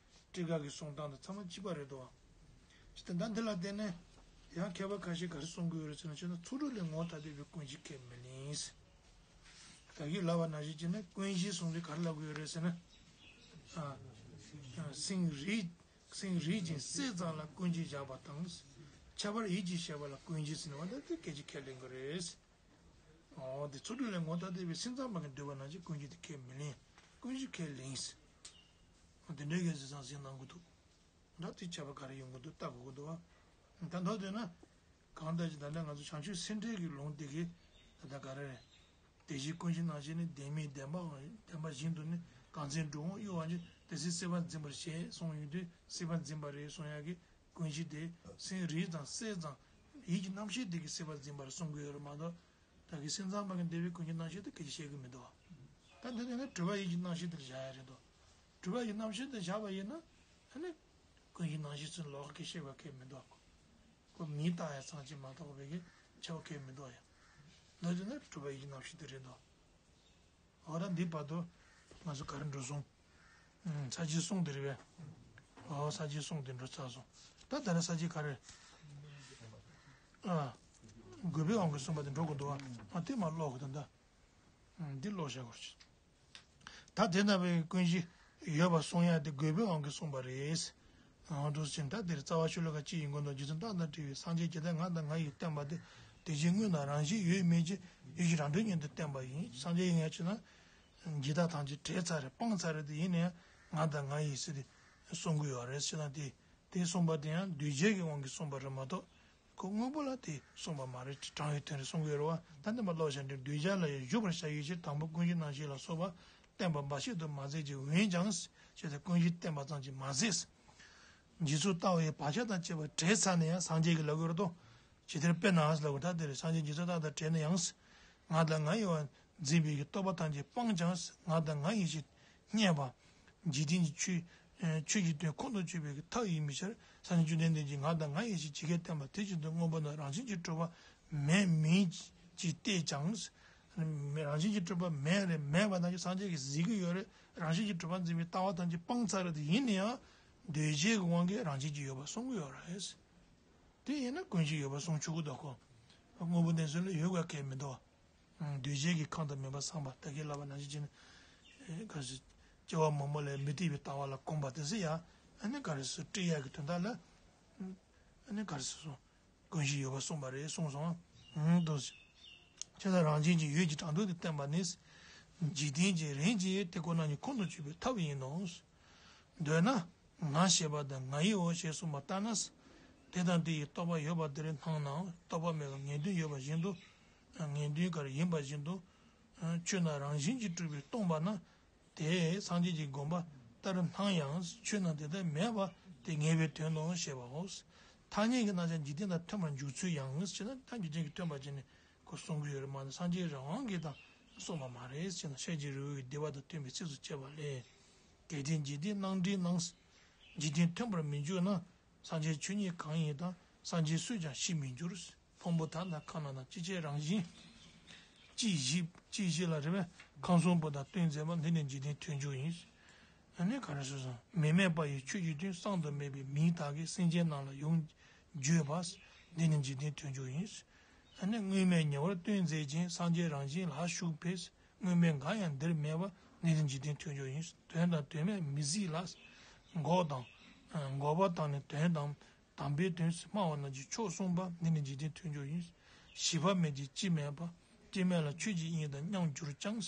ཀྱི་ཊཱི་ཀ་གི་གསུང་སྟངས་དང་ཚང་མ་གཅིག་པ་རེད་དོ། ཅི་ད་ལྟ་འདི་ལ་བརྟེན་ནས་ཡང་མཁས་པ་ཁ་ཤས་ག་རེ་གསུང་གི་ཡོད་རེད་ཟེར་ན། བྱས་ན་ཚོགས་དྲུག་ལས་ངོ་བོ་ཐ་དད་པའི་ཀུན་གཞི་ཁས་མི་ལེན། ད་གིན་ལབ་པ་ནང་བཞིན་བྱས་ན་ཀུན་གཞི་གསུང་དུས་ག་རེ་ལབ་གི་ཡོད་རེད་ཟེར་ན། ཨ། སེམས་རིག་སེམས་རིག་ཅིང་སྲེད་ཙམ་ལ་ཀུན་གཞི་བཞག་པ་དང་། ཁྱད་པར་ཡིད་ཀྱི་ཤེས་པ་ལ་ཀུན་གཞི་ཟེར་ནས་བ་ད་དེ་སྐད་ཅིག་ཁས་ལེན་གྱི་རེད། འོ་དེ་ཚོགས་དྲུག་ལས་ངོ་བོ་ཐ་དད་པའི་སེམས་ཙམ་པ་གིས་འདོད་པ་ནང་བཞིན་ཀུན་གཞི་དེ་ཁས་མི་ལེན། ཀུན་གཞི་ཁས་ལེན། འོ་དེ་འདྲའི་གི་ཟེར་སང་ཟིན་གནང་གི་འདུག་ད་དེ་ཁྱད་པར་ག་རེ་ཡོང་གི་འདུག་ལྟ་དགོས་ཀྱི་འདུག་བ། ད་མདོར་བསྡུས་ན། གང་ལྟར་ཅིག་ད་ལྟ་ང་ཚོ་བྱང་ཆུབ་སེམས་འགྲེལ་གྱི་ལུང་དེ་གི་ད་ལྟ་ག་རེ་རེད། དེ་བཞིན་ཀུན་གཞི་རྣམ་ཤེས་ནི་བདེན་མིན་བདེན་པའམ་བདེན་པ་བཞིན་དུ་ནི་གང་འཛིན་འགྲོ་འོང་གཡོ་བ་ཉིད་དེ་སྲིད་སྲིད་པ་འཛིན་པར་བྱེད་གསུངས་ཡོང་དུས་སྲིད་པ་འཛིན་པ་རེད་གསུང་ཡག་གི་ ཀུན་གཞི་དེ་སེམས་རིག་ཙམ་གསལ་ཙམ་ཡིད་ཀྱི་རྣམ་ཤེས་དེ་གིས་གསལ་བར་འཛིན་པར་གསུང་གི་ཡོད་རེད་མ་གཏོགས། ད་གིན་སེམས་ཙམ་པ་གིས་འདས་པའི་ཀུན་གཞིའི་རྣམ་ཤེས་དེ་སྐད་ཆ་བཤད་ཀྱི་མི་འདུག་ད་འདི་ནི་ནི་གྲུབ་པ་ཡིད་ཀྱི་རྣམ་ཤེས་དེ་ལ་བཞག་ཡ་རེད་དོ། གྲུབ་པ་ཡི་རྣམ་ཤེས་དེ་བཞག་པ་ཡིན་ན་ཨ་ནི་ཀུན་གཞིའི་རྣམ་ཤེས་ཚུར་ལོག་གི་ཤེས་པ་གལ་མི་འདུག་ཁོ་མིང་བཏགས་ཡ་ཙམ་ཅིག་མ་གཏོགས་པའི་གི་ཆེ་བ་གལ་མི་འདུག་ཡ། ལོ་རྒྱུས་ནི་གྲུབ་པ་ཡིད་ཀྱི་རྣམ་ཤེས་དེ་རེད་དོ། འོ་ད་འདི་བར་དུ་ང་ཚོ་ག་རེ་འགྲོ་སོང་། ཨུམ། ས་བཅད་གསུམ་དེ་རེད་པས། འོ་ས་བཅད་གསུམ་དེ་འགྲོ་ཚར་སོང་། ད་ད་ལྟ་ས་བཅད་ག་རེ། ཨ། དགོས་པའི་དབང་གིས་གསུངས་པ་དེ་འགྲོ་དགོས་འདུག་བ། ཨ་དེ་མར་ཀློག་དགོས་ད་ད། ཨུམ། འདི་ཀློག་བཞག་དགོས་རེད། ད་དེ་ལྟ་བུའི་ཀུན་གཞི་ཡོད་པར་གསུང་ཡ་དེ་དགོས་པའི་དབང་གིས་གསུངས་པ་རེད། འོ་འདུག་ཟེར་ན་ད་འདིར་རྩ་བ་ཤོ་ལོ་ཀ་གཅིག་ཡིན་དགོས་འདུག་རྗེ་བཙུན་རྟག་དང་བྲལ་བའི་སངས་རྒྱས་ཇི་ལྟར་ང་དང་ང་ཡིས་བསྟན་པ་དེ། དེ་བཞིན་དངོས་རྣམས་རང་བཞིན་ཡོད་མིན་གྱི་ཡུལ་གྱི་རང་གྲོལ་ཉིད་དུ་བསྟན་པ་ཡིན། སངས་རྒྱས་ཡིན་ཡང་ཕྱིར་ན་ཇི་ལྟ་ཐམས་ཅད་བྲལ་ཚར་རེད། སྤངས་ཚར་རེད། དེ་ཡིན་ནའང་ང་དང་ང་ཡིས་ཟེར་ཏེ་གསུང་གི་ཡོད་རེད། ཕྱིར་ན་དེ་དེ་གསུངས་པ་དེ་ཡང་གདུལ་བྱའི་དབང་གིས་གསུངས་པ་རེད་མ་གཏོགས། ཁོ་དངོས་པོ་ལ་དེ་གསུངས་པ་མ་རེད། དྲང་བའི་དོན་རེད་གསུང་གི་ཡོད་རེད་བ། ད་འདི་མ་ཀློག་བྱ་འདིར་གདུལ་བྱ་ལ་ཡང་བཞུགས་པར་བྱ་ཡུལ་ཕྱིར་དང་པོ་ཀུན་གཞིའི་རྣམ་ཤེས་ལ་སོགས་པ་བསྟན་པ་འབའ་ཞིག་ཏུ་མ་ཟད་ཀྱི་འོན་ཀྱང་ཞེས་ཏེ་ཀུན་གཞི་བསྟན་པ་ཙམ་གྱིས་མ་ཟད། རྗེས་སུ་ལྟ་བའི་བག་ཆགས་དང་བཅས་པ་བྲལ་ཚར་ནས་ཡང་སངས་རྒྱས་ཀྱིས་ལབ་དགོས་རེད་དོ། ཇི་ལྟར་དཔེར་ན་ལབ་དགོས། ད་འདིར་སངས་རྒྱས་རྗེས་སུ་ལྟ་དང་བྲལ་ནས་ཡང་། ང་དང་ང་ཡི་བར་འཛིན་པའི་གི་རྟོག་པ་ཐམས་ཅད་སྤངས་ཀྱང་ང་དང་ང་ཡིན་ཞེས་བསྙད་པ། འཇིག་རྟེན་གྱི་ཆོས། ཆོས་ཀྱི་དོན་ཁོང་དུ་ཆུད་པའི་གི་ཐབས་ཡིན་པའི་ཕྱིར། སངས་རྒྱས་བཅོམ་ལྡན་འདས་ཀྱིས་ང་དང་ང་ཡིན་ཞེས་ཇི་སྐད་བསྟན་པ་དེ་བཞིན་དུ་དངོས་པོ་ནི་རང་བཞིན་གྱིས་གྲུབ་པ་མེད་མིན་གྱིས་བལྟས་ཀྱང་། རང་བཞིན་གྱིས་གྲུབ་པ་མེད་རེད། མེད་པ་ནང་བཞིན་སངས་རྒྱས་ཀྱིས་གཟིགས་ཀྱི་ཡོད་རེད། རང་བཞིན་གྱིས་གྲུབ་པར་འཛིན་པའི་ལྟ་བ་ཐམས་ཅད་སྤངས་ཚར་རེད། དེ་ཡིན་ན་ཡང་གདུལ་བྱའི་གི་དབང་གིས་རང་བཞིན་གྱིས་ཡོད་པར་གསུང་གི་ཡོད་རེད། དེ་ཡིན་ན་ཀུན་གཞི་ཡོད་པར་གསུང་ཆོག་གི་འདུག་གོ། དངོས་པོ་བདེན་འཛིན་ལ་ཡོད་དགོས་གལ་མི་འདུག་གདུལ་བྱའི་གི་ཁམས་དང་མུན་པ་སངས་པ་ད་གིན་ལབ་པ་ནང་བཞིན་བྱས་ནས། ག་ཟེར། སྐྱེ་བ་མང་པོ་ལས་མུ་སྟེགས་པའི་ལྟ་བ་ལ་གོམས་པ་དེ་ཚོ་ཡང་ཨ་ནི་ག་རེ་ཟེར། སྤྲད་ཡག་གི་དོན་དག་ལ། ཨ་ནི་ག་རེ་ཟེར་སོང་། ཀུན་གཞི་ཡོད་པར་གསུངས་པ་རེད་གསུངས་སོང་། འདུག་ཅེས་དང་རང་བཞིན་གྱིས་ཡུལ་གྱི་དྲང་དོན་དུ་བསྟན་པ་ནི། འཇིག་རྟེན་གྱི་རིམ་གྱིས་དེ་ཁོ་ན་ཉིད་ཁོང་དུ་ཆུད་པའི་ཐབས་ཡིན་ནོ། འདོད་ན། ང་ཞེས་པ་དང་ང་ཡི་འོ་ཞེས་གསུངས་པ་ལྟར་ན། དེ་དང་དེ་ཡི་རྟོག་པ་ཡོད་པ་དེར་སྣང་ནའང་རྟོག་པ་མེད་པར་ངེས་དོན་ཡོད་པ་བཞིན་དུ། ངེས་དོན་ག་རེ་ཡིན་པ་བཞིན་དུ། ཆོས་རྣམས་རང་བཞིན་གྱིས་གྲུབ་པས་སྟོང་པ་ན། དེས་སངས་རྒྱས་ཀྱི་དགོངས་པ་ལྟར་སྣང་ཡང་ཆོས་རྣམས་དེ་ལྟར་མེད་པ་དེ་ངེས་པའི་དོན་ནོ་ཞེས་པའོ། ཐ་སྙད་ཀྱི་རྣམ་གཞག་འཇིག་རྟེན་དང་མཐུན་པར་འཇུག་ཚུལ་ཡང་ཞེ་ན། ད་འཇིག་རྟེན་གྱི་མཐུན་པ་བྱས་ནས་ཁོ་གསུང་གི་ཡོད་རེད་མ་གཏོགས་སངས་རྒྱས་རང་དབང་གིས་ད་གསུངས་པ་མ་རེད་ཞེ་ན། ཤེས་བྱའི་རི་བོ་ཡི་སྡེ་པ་དང་མཐུན་པའི་ཚིགས་སུ་བཅད་པ་ལས། གལ་ཏེ་འཇིག་རྟེན་རྣམ་འགྲེལ་ནང་། འཇིག་རྟེན་མཐུན་པར་མི་འཇུག་ན། སངས་རྒྱས་ཆོས་ཉིད་གང་ཡིན་དང་། སངས་རྒྱས་སུས་ཀྱང་ཤེས་མི་འགྱུར། ཕུང་པོ་དག་དང་ཁམས་རྣམས་དང་། ཅི་ཕྱིར་རང་བཞིན། ཅི་ཞིག་ཅི་ཞིག་ལ་རེ་བས་ཁམས་གསུམ་པོ་དག་སྟོན་མཛད་པ། འདི་ནི་འཇིག་རྟེན་མཐུན་འཇུག་ཡིན། ཨ་ནི་ག་རེ་ཟེར་སོང་། མི་སྨྲས་པ་ཡི་ཆོས་ཀྱི་དོན། གསང་དུ་མེད་པའི་མིང་དག་གིས། སེམས་ཅན་རྣམས་ལ་ཡོངས་བརྗོད་པ། འདི་ནི་འཇིག་རྟེན་མཐུན་འཇུག་ཡིན། ཨ་ནི་དངོས་མེད་ཉེ་བར་སྟོན་མཛད་ཅིང་། སངས་རྒྱས་རང་བཞིན་ལ་ཞུགས་པས། དངོས་མེད་འགའ་ཡང་འདིར་མེད་པ། འདི་ནི་འཇིག་རྟེན་མཐུན་འཇུག་ཡིན། དོན་དང་དོན་མེད་མི་གཟིགས་ལ། འགོག་དང་། འགོག་པ་དང་ནི་དོན་དང་དམ་པའི་དོན་སྨྲ་བ་རྣམས་ཀྱི་ཕྱོགས་གསུངས་པ། འདི་ནི་འཇིག་རྟེན་མཐུན་འཇུག་ཡིན། ཞི་བ་མེད་ཅིང་སྐྱེ་མེད་པ། སྐྱེ་མེད་ལ་ཆོས་ཀྱི་དབྱིངས་དང་མཉམ་གྱུར་ཀྱང་།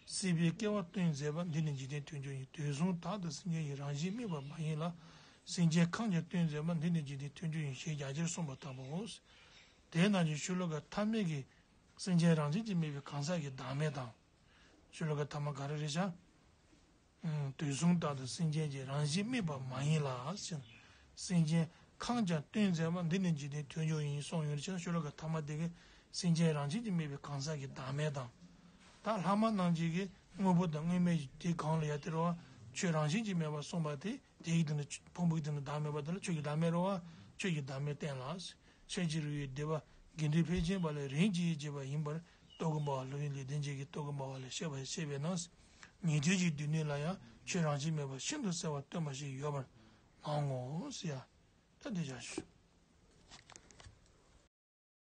སྲིད་པའི་སྐྱེ་བ་སྟོན་མཛད་པ། འདི་ནི་འཇིག་རྟེན་མཐུན་འཇུག་ཡིན། དུས་གསུམ་དག་ཏུ་སེམས་ཅན་ཡི། རང་བཞིན་དམིགས་པ་མ་ཡིན་ལ། སེམས་ཅན་ཁམས་ཀྱང་སྟོན་མཛད་པ། འདི་ནི་འཇིག་རྟེན་མཐུན་འཇུག་ཡིན་ཞེས་རྒྱ་ཆེར་གསུངས་པ་ལྟ་བུའོ། དེས་ན་ཀྱང་ཤོ་ལོ་ཀ་ཐ་མའི་གི་སེམས་ཅན་རང་བཞིན་གྱིས་དམིགས་པའི་གང་ཟག་གི་བདག་མེད་དང་། ཤོ་ལོ་ཀ་ཐ་མ་ག་རེ་རེད་བྱ། དུས་གསུམ་དག་ཏུ་སེམས་ཅན་གྱི། རང་བཞིན་དམིགས་པ་མ་ཡིན་ལ་ཟེར། སེམས་ཅན་ཁམས་ཀྱང་སྟོན་མཛད་པ། འདི་ནི་འཇིག་རྟེན་མཐུན་འཇུག་ཡིན་གསུངས་ཡོད་ཅེ་ན། ཤོ་ལོ་ཀ་ཐ་མ་དེ་གིས་སེམས་ཅན་རང་བཞིན་གྱིས་དམིགས་པའི་གང་ཟག་གི་བདག་མེད་དང་། ད་ལྷག་མ་རྣམས་ཀྱི་གི་དངོས་པོ་དང་དངོས་མེད་དེ་གང་ལ་ཡ་དེ་རེད་བ། ཆོས་རང་བཞིན་གྱིས་མེད་པར་གསུངས་པ་དེ། དེ་ཡི་དོན་དུ་ཕུང་པོའི་དོན་དུ་བདག་མེད་པ་དེ་ལ་ཆོས་ཀྱི་བདག་མེད་རེད་བ། ཆོས་ཀྱི་བདག་མེད་བསྟན་ལ། ཤེས་བྱའི་རི་བོའི་སྡེ་པ་དགེ་འདུན་ཕལ་ཆེན་པ་ལས་རིམ་གྱིས་བྱས་པ་ཡིན་པར་རྟོག་གེ་འབར་བ་སློབ་དཔོན་ལེགས་ལྡན་འབྱེད་ཀྱི་རྟོག་གེ་འབར་བ་ལས་བཤད་པ་བཤད་པས་ན། ཉན་ཐོས་ཀྱི་སྡེ་སྣོད་ལ་ཡང་ཆོས་རང་བཞིན་མེད་པ་ཤིན་ཏུ་གསལ་བར་སྟོན་པ་ཞིག་ཡོད་པར་སྣང་ངོ་ཟེར་ཡ། ད་འདི་བཞག་ཞུ།